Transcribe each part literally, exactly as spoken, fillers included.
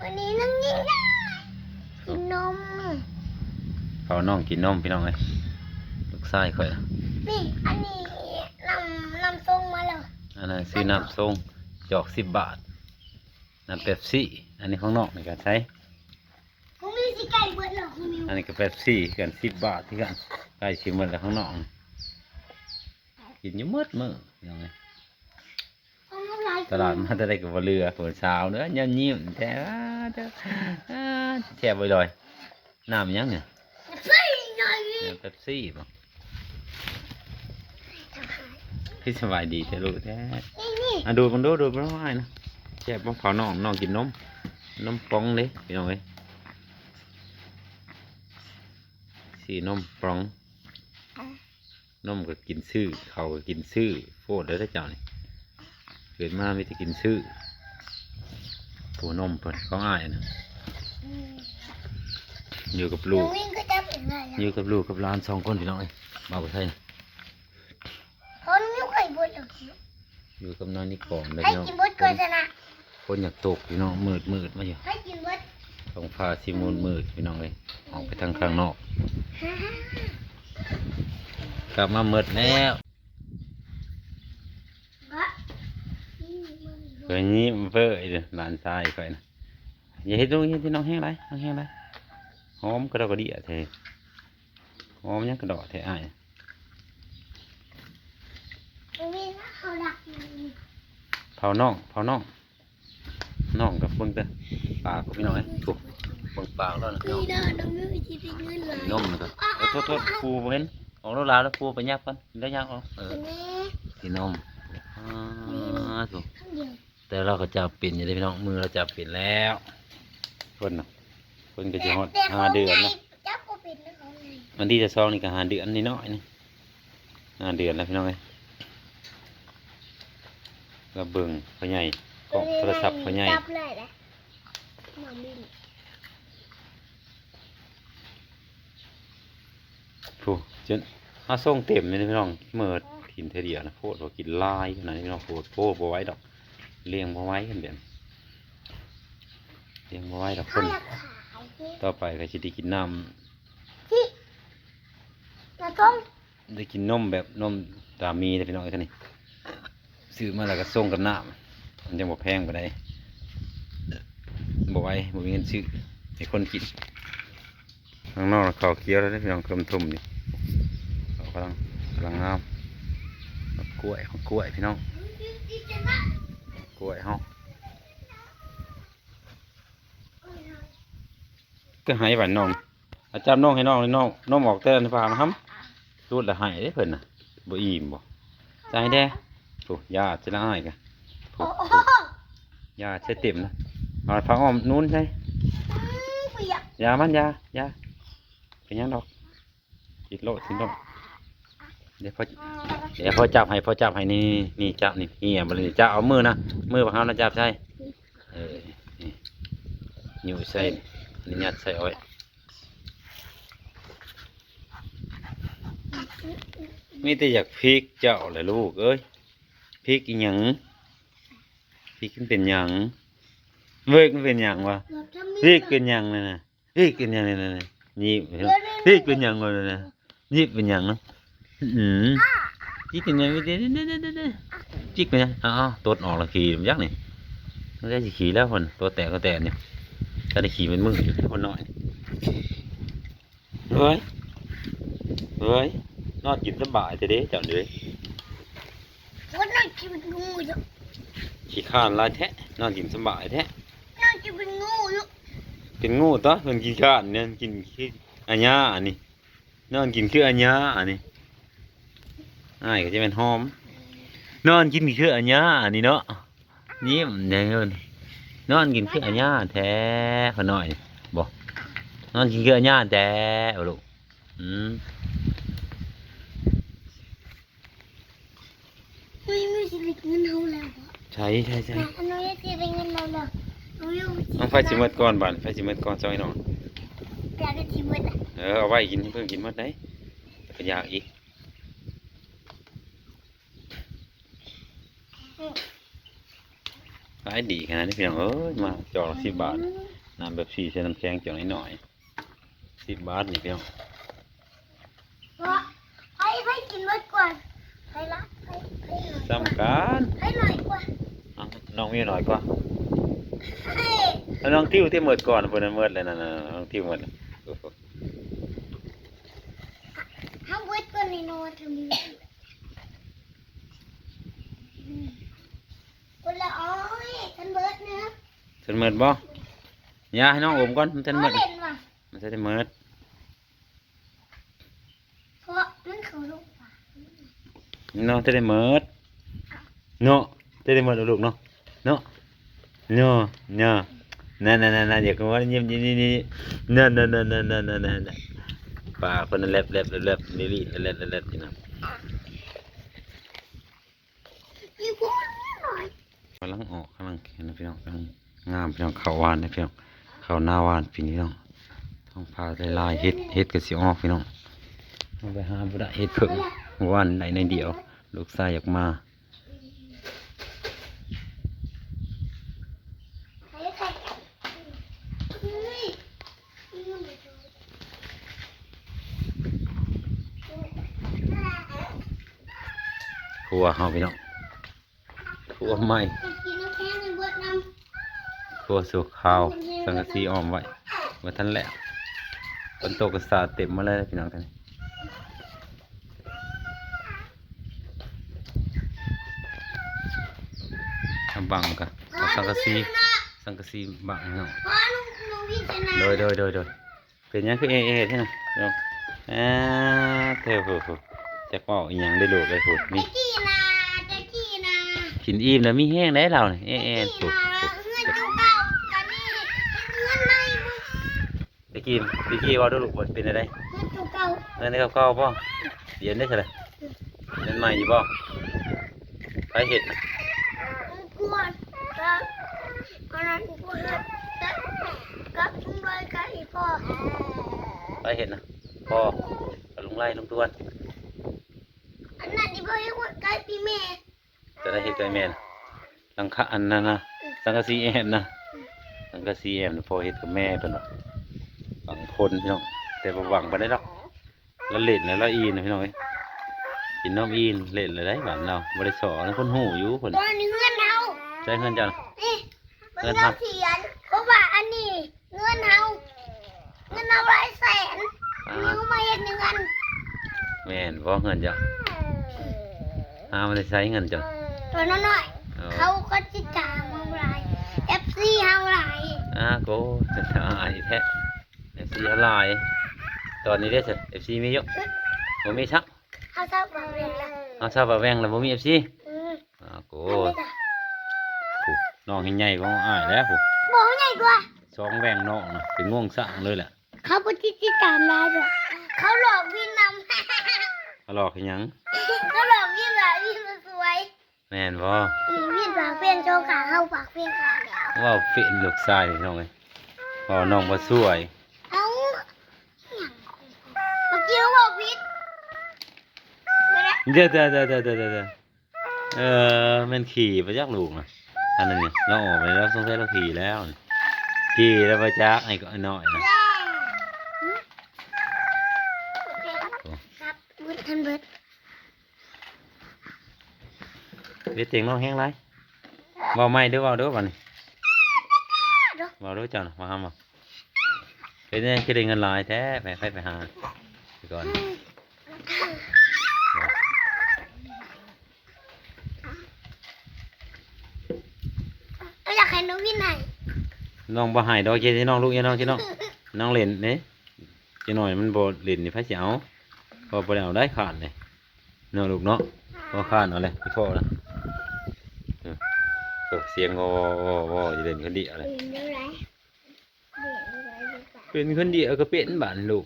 วันนี้น้องยิงได้กินนม เขาน้องกินนมพี่น้องเอ้ย ลูกชายข่อยนะ นี่ อันนี้นำนำส่งมาแล้ว อันนั้นซื้อน้ำส่ง จอกสิบบาท น้ำเป๊ปซี่ อันนี้ของน้องนี่ก็ใช้ ของมีสิไก่เบิดแล้วของมิว อันนี้ก็เป๊ปซี่กันสิบบาทที่กัน ใกล้สิหมดแล้วของน้อง กินอยู่หมดมื้อพี่น้องเอ้ย ของน้องหลาย ตลาดมาแต่ได้ก็บ่เหลือ คนสาวเด้อ ยิ้มๆ แท้ อ้าเด้อ อ้า แซ่บบ่ลอย น้ำหยังเนี่ย เป๊ปซี่หน่อย น้ำเป๊ปซี่บ่ พี่สบายดีแท้ลูกแท้ นี่นี่ อ่ะ ดูดมันดู ดูดมันไว้นะ แซ่บบ่ เขาน้อง น้องกินนม นมป๋องเด้พี่น้องเอ้ย ซื้อนมป๋อง นมก็กินซื้อ เขาก็กินซื้อ โพดเด้อเจ้านี่ เกิดมามีแต่กินซื้อ ผู้นมเพิ่นของอ้ายนะ อืม อยู่กับลูก น้องวิ่งก็จับอีกเลยอะ อยู่กับลูกกับหลานสองคนพี่น้องเอ้ย บ่าวไทย เขาไม่ค่อยบ่นหรอก อยู่กับน้องนิกรเลย ให้ พี่น้อง กินเบิดก่อนชนะ คนอยากตกพี่น้อง มืดๆ มาอยู่ ให้กินเบิด ท้องฟ้าสิมืดๆ พี่น้องเอ้ย ออกไปทางข้างนอก กลับมามืดแล้ว เฮ้ย นี่มันเฟ้อไอ้เด้อ หลานชายข่อยนะ อย่าเฮ็ดลูก อย่าเฮ็ดที่น้องแห้งหลาย น้องแห้งหลาย หอมกระดอกกระเดี่ยแท้ หอมหยังกระดอกแท้อ้าย เผาน้อง เผาน้อง น้องกับเบิ่งแต่ปากพี่น้องเอ้ย โอ้ เบิ่งปากแล้วนะพี่น้อง นี่เด้อ น้องมิวสิได้เงินหลาย นมนะครับ เอ้ย โทษ โทษ ครูบ่เห็น ออกแล้วลาวแล้ว ครูไปยับก่อน แล้วย่างออก เออ แม่ กินนม อ่า ถูก คำเดียว แต่เราก็จับเป็นอยู่เด้พี่น้อง มือเราจับเป็นแล้ว เพิ่นน่ะ เพิ่นก็สิฮอด แต่ ห้าเดือนแล้ว จับบ่เป็นนะของไง วันที่จะซองนี่ก็ห้าเดือนนิดหน่อยนึง ห้าเดือนแล้วพี่น้องเอ้ย เราเบิ่งพ่อใหญ่ กล้องโทรศัพท์พ่อใหญ่ จับเลยนะ น้องบิน ผู้จนหาส่งเต็มเลยนะพี่น้อง เมิดกินเทื่อเดียวนะ โพดว่ากินหลายขนาดนี้พี่น้อง โพด โพดบ่ไหวดอก เลี้ยงบ่ไหวกันแบบนี้ เลี้ยงบ่ไหวดอกคน ข้าวอยากขายสิ ต่อไปก็สิได้กินน้ำ ที่ น้ำส้ม ได้กินนมแบบนมตรามีเลยพี่น้องเอ้ย คันนี้ ซื้อมาแล้วก็ส่งกับน้ำ มันยังบ่แพงปานใด บ่ไหว บ่มีเงินซื้อ ให้คนกิน ข้างนอกเขาเคี้ยวแล้วเด้อพี่น้อง เคิ่มทุ่มอยู่ เขากำลัง กำลังงาม กล้วย กล้วยพี่น้อง กล้วยเฮา ก็ให้หวานน้อง อาจารย์น้องให้น้องเลยน้อง น้องออกแต่ในฟาร์มครับ รูดละให้เด้เพิ่นน่ะ บ่อิ่มบ่ จ่ายแด่ โอ้ ยาจะละอ้ายกะ โอ้ โอ้ โอ้ ยาใช้เต็มนะ เอาผ้าอ้อมนู้นใช่ อืม เปียก ยามัน ยา ยา เป็นหยังดอก กินโลด กินโลด เดี๋ยวพ่อ เดี๋ยวพ่อจับให้ พ่อจับให้ นี่ นี่ จับ นี่ นี่ เอามือนะ มือของเฮานะ จับใช่ เออ นี่ อยู่ใส่ นี่ ยัดใส่เอาไว้ มีแต่อยากพริกเจ้าแหละลูกเอ้ย พริกอีหยัง พริกมันเป็นหยัง เวิกมันเป็นหยังวะ พริกเป็นหยังนั่นน่ะ พริกเป็นหยังนั่นน่ะ นี่ พริกเป็นหยังวะนั่นน่ะ นี่เป็นหยังนะ อืม พริกเป็นหยัง พริกเป็นหยัง อ้าว ตดออกแล้ว ขี้มันยักนี่ มันได้สิขี้แล้วคน ตัวแตกก็แตกนี่ ก็ได้ขี้เป็นมืออยู่ คนน้อย เฮ้ย เฮ้ย นอนกินสบายแท้เด้เจ้าเด้ คนนั่งกินเป็นงูอยู่ ขี้ข้านหลายแท้ นอนกินสบายแท้ นั่งกินเป็นงูอยู่ เป็นงูตั๊ว เพิ่นขี้ข้านเนี่ย กินขี้อาหญ้าอันนี้ นอนกินคืออาหญ้าอันนี้ อ้ายก็จะเป็นหอม นอนกินคืออาหญ้าอันนี้เนาะ ยิ้มแดงเงิน นอนกินคืออาหญ้าแท้ขอหน่อย บ่ นอนกินคืออาหญ้าแท้บ่ลูก อืม ไม่มีสิริเงินเฮาแล้วบ่ ใช่ ใช่ ใช่ อันนี้สิเป็นเงินเราแล้ว น้องไฟสิหมดก่อนบาด ไฟสิหมดก่อน ซอยน้อง อยากได้สิหมดอะ เออ เอาไว้กิน เพิ่งกินหมดได้ ก็อยากอีก อืม ไป ขายดีขนาดนี้พี่น้องเอ้ย มาจอกละสิบบาท น้ำเป๊ปซี่ใส่น้ำแข็งจอกน้อยๆ สิบบาทนี่พี่น้อง เพราะไผไผกินหมดก่อนไผละไผไผหน่อย ซ้ำกัน ไผหน่อยกว่า เอาน้องมีหน่อยกว่า เฮ้ย แล้วน้องทิวที่หมดก่อนเพิ่นนั้นหมดเลยนั่นน่ะน้องทิวหมดเลย เฮาเบิดก่อนนี่เนาะถึงคนละอ้อยคันเบิดเนาะ ทันหมดบ่ อย่าให้น้องอมก่อนมันทันหมด เล่นว่ะ มันจะได้หมด เพราะมันเขาลงป่า เนาะจะได้หมดเนาะจะได้หมดลูกเนาะเนาะเนาะเนาะนั่นนั่นนั่นนั่นอย่าคุณว่ายิ้มยิ้มยิ้มยิ้มนั่นนั่นนั่นนั่นนั่นนั่นนั่นปากคนนั้นแลบแลบแลบแลบนี่ลีแลบแลบแลบนี่นะ อีกคนหน่อย กำลังออกกำลังแข็งนะพี่น้องกำลังงามพี่น้องเข้าหวานนะพี่น้องเข้าหน้าหวานพี่น้องท้องฟ้าลายๆเห็ดเห็ดก็สิออกพี่น้องเอาไปหาบ่ได้เห็ดเพิ่งหวานได้ในเดียว ลูกชายอยากมา ครัวเฮาพี่น้องครัวใหม่ กินน้ำแข็งในเบิดน้ำ ครัวสุกขาวสังกะสีอ้อมไว้เมื่อทันแล้วฝนตกก็สาดเต็มมาเลยพี่น้องท่านเอาบังกันเอาสังกะสีสังกะสีบังเนาะ เพราะลุงลุงพี่ชนะ โดยโดยโดยโดยเป็นหยังคือเอเอใช่ไหมเนาะอ่าเธอผู้ผู้จะเป่าอีหยังได้ลูกเลยผู้นี่ ตะกี้นะตะกี้นะ กินอิ่มแล้วมีแฮงได้เราเนี่ยเอเอ ตะกี้ ผู้ นะเงินตัวเก่ากันนี่เงินใหม่มึง ตะกี้ตะกี้ว่าดูลูกเป็นอะไร เงินตัวเก่า เงินเก่าๆป่ะเดี๋ยวนี้เท่าไหร่เงินใหม่อยู่ป่ะใครเห็น กวนกับอันนั้นกวนกับกับลุงลอยกับอีพ่อ ใครเห็นนะพ่อกับลุงไล่ลุงตวน อันนั้นอีพ่อยังว่าใกล้ปีแม่ จะได้เห็นกับแม่นะหลังคาอันนั้นนะสังกะสีแอบนะสังกะสีแอบนะพ่อเห็นกับแม่เป็นหรอฝังคนพี่น้องแต่บ่หวังไปได้หรอกแล้วเล่นแล้วละอีนะพี่น้องเอ้ยกินน้ำอีนเล่นเลยได้บ้านเราบ่ได้สอนคนหูอยู่คน ตอนนี้เงินเฮา ใช้เงินจ้ะ นี่เงินเฮาเขียนเพราะว่าอันนี้เงินเฮาเงินเฮาหลายแสน อ่า มีเฮามาเฮ็ดเงิน แม่นบ่เงินจ้ะหามาได้ใช้เงินจ้ะ ตัวน้อย เออ ๆเขาก็ติดตามเฮาหลายเอฟซีเฮาหลาย อ่าโกจะอายแท้เอฟซีหลายตอนนี้ได้สิเอฟซีมีเยอะบ่มีสัก เขาเศร้าปากเวงละ เอาซะบ่าแวงแล้วบ่มีเอฟซี อืม อ่าโก มันไม่ได้ ผู้น้องเห็นใหญ่ก็อายแล้วผู้ บอกใหญ่กว่า สองแวงน้องนะเป็นงวงสร้างเลยแหละ เขาบ่ติดตามหลายดอกเขาหลอกวินนำ มาหลอกอีหยัง เขาหลอกวินว่าวินมันสวย แม่นบ่ อืมวินปากเปลี่ยนโชว์ขาเขาปากเปลี่ยนขาแล้ว เว้าเป็นลูกชายพี่น้องเอ้ยเว้าน้องบ่สวย เอาเมื่อกี้เขาบอกวิน เดี๋ยวเดี๋ยวเดี๋ยวเดี๋ยวเดี๋ยวเดี๋ยวเออแม่นขี่ไปจักลูกนะอันนั้นนี่เราออกไปแล้วสงสัยเราขี่แล้วนี่ขี่แล้วไปจักไอ้ก็น้อยนะ ครับเบิดทันเบิด เวทเต็งน้องแห้งไรเว้าไม่เด้อเว้าเด้อวันนี้เว้าเด้อเจ้านะมาทำบ่เป็นไงคือได้เงินหลายแท้ไปไปไปหาไปก่อน ก็อยากให้น้องวินให้ น้องบ่หายดอกเจ๊ที่น้องลูกเจ๊น้องเจ๊น้องน้องเล่นนี่เจ๊น้อยมันบ่เล่นนี่ไผสิเอาพอบ่ได้เอาได้ขาดเลยเนาะลูกเนาะพอขาดเอาเลยพี่พ่อนะเออเออเสียงวอวอวอวอจะเล่นคนเดียวเลย เห็นอะไร เป็นคนเดียวก็เป็นบ้านลูก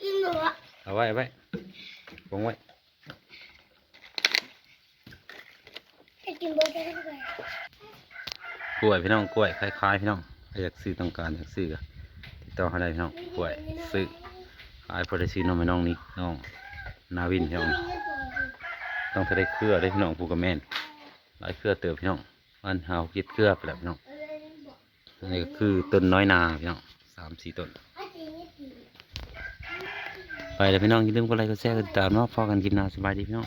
กินหมดละ เอาไว้เอาไว้ปงไว้ จะกินหมดได้ด้วย กล้วยพี่น้องกล้วยคล้ายๆพี่น้องใครอยากซื้อต้องการอยากซื้อก็ติดต่อเขาได้พี่น้องกล้วยซื้อขายพอได้ซื้อนมให้น้องนี่น้องนาวินพี่น้องต้องทะเลเครือได้พี่น้องผู้กระแมนหลายเครือเติบพี่น้อง มันหาวเก็บเกลือไปแล้วพี่น้อง อันนี้ก็คือต้นน้อยนาพี่น้อง สามสี่ต้น ไปแล้วพี่น้อง อย่าลืมกดไลค์กดแชร์กดติดตามเนาะ พอกันคลิปหน้า สบายดีพี่น้อง